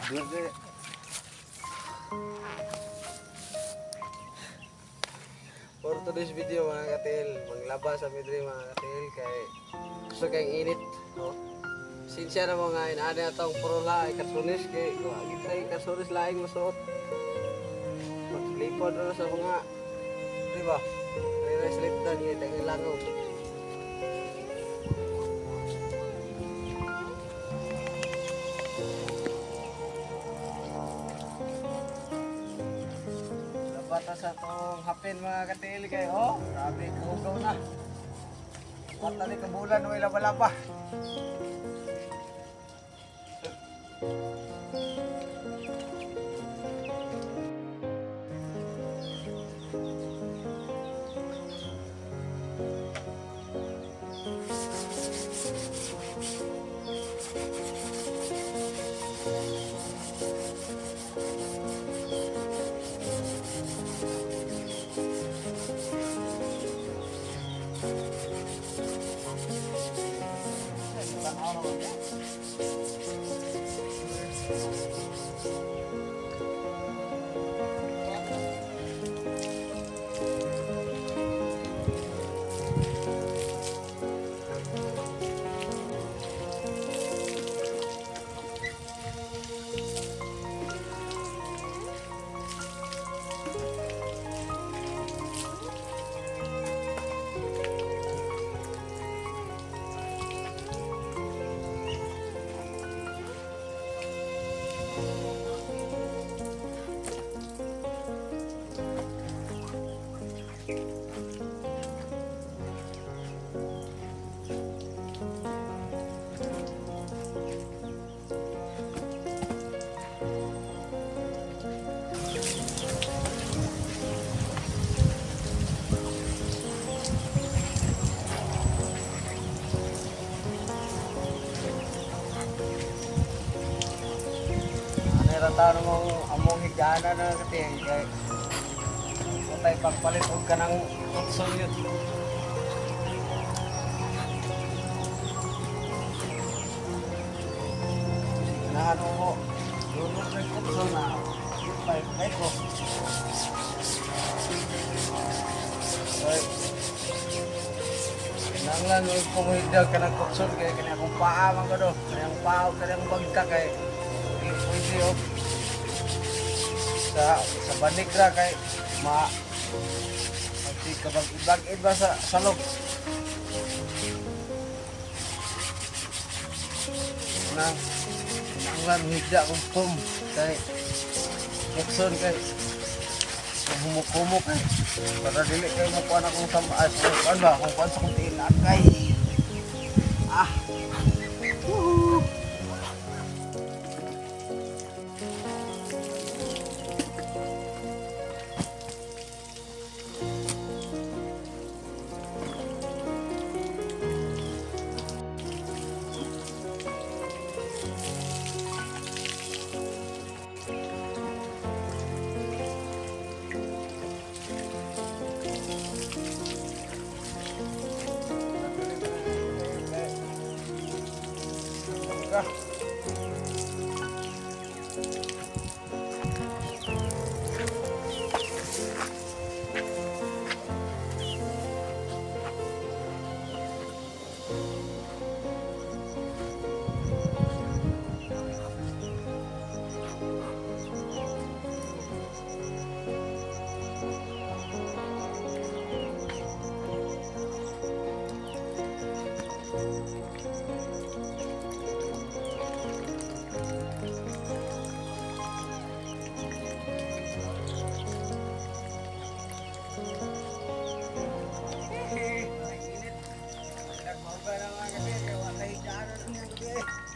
Berde. For today's video, mga katil, maglaba sa midri, mga katil, kay gusto kayong init. No? Sinsya na mo nga inaani atong purula ay karsunis kay wa gid tay karsunis laing masuot. Maglipod na sa mga, di ba? Ay slip dan ngit ang langaw. Labata sa tong hapin, mga katil, kay oh, grabe kaugaw na. Bata ni kabulan may laba-laba. Ano ra taon mong among higana na katil kay patay pagpalit og kanang tutson yun. Ganahan mo lunod ng tutson na pay pay ko. Ay, nanglan og pumuhigdag kanang tutson kay kani akong paa man ko do. Kani paa ug kani bagka kay dili pwede oh. Sa banik ra kay ma magti kabag-ibag ba sa salog. Na nanglan higda kong pum kay Jackson kay humok-humok kay para dili kay mo kuan akong samaas kuan ba akong kuan sa kong tiil kay ah. Woohoo! Ka. Ay, init. Nagmauga na, mga gabi, kay wa tay higdaan na niya gabi.